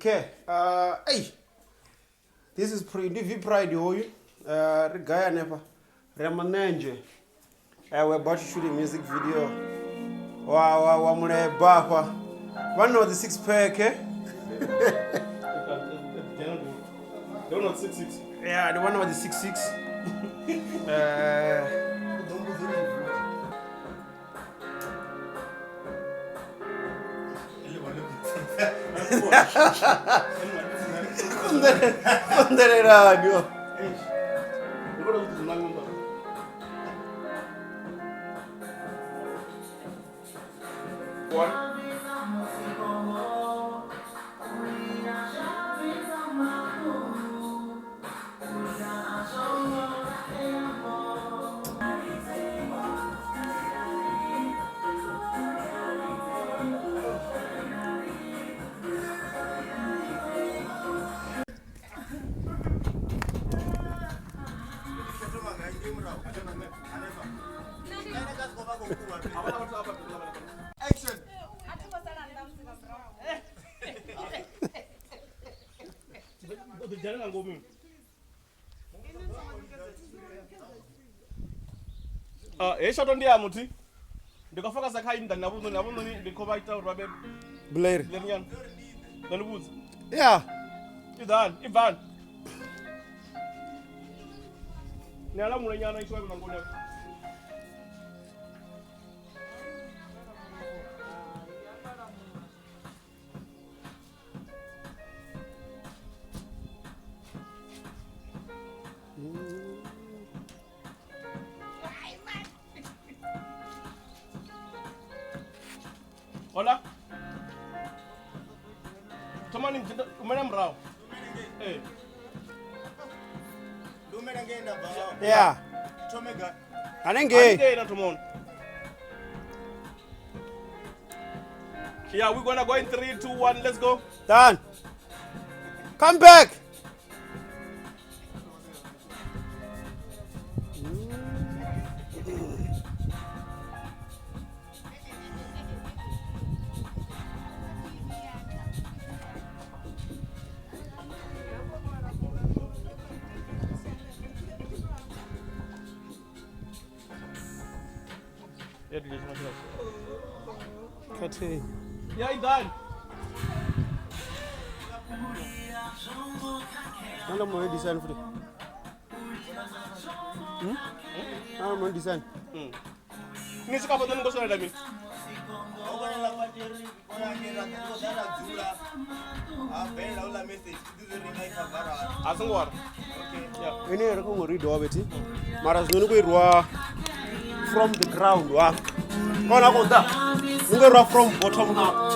Okay, hey, this is pre ndi V Pride hoyu. Ri gai hanefha? Ri ya Manenzhe. We're about to shoot a music video. Wa Muleba hafha. Vhanna wa dzi six pack. Eh? Yeah, the one with the 6'6". Kondelelani. One. Hei shoto ndi ya muthi ndi khou focusa kha inḓani havhunoni havhunoni ndi khou vha ita uri vha vhe Blair. Lernyana ndo ni vhudza. Yeah. Iḓani ibvani ni alamule nyana itshi vha mangoni afha. Hola. Thomani umela murahu. Eh. Lumela ngei nda bva. Yeah. Thome ga. Hanengei. Hanengei na thomoni. Yeah, we're gonna go in 3, 2, 1, let's go. Done. Come back. Khathihi. Yeah, done. Nanda mo design futhi. Hmm? Nanda mo design. Ni swika afha ni khou swela mini? Ho vhonala kwateri kwateri ra ḓo ḓa ra dzula. Ha bvelela uḽa message i ḓi ri nga i khavara. A songo wara. Okay. Yeah. Ine ri khou ri dovhe thi. Mara zwino ni khou irwa from the ground up. Kona khou ḓa. Ni khou irwa from bottom up.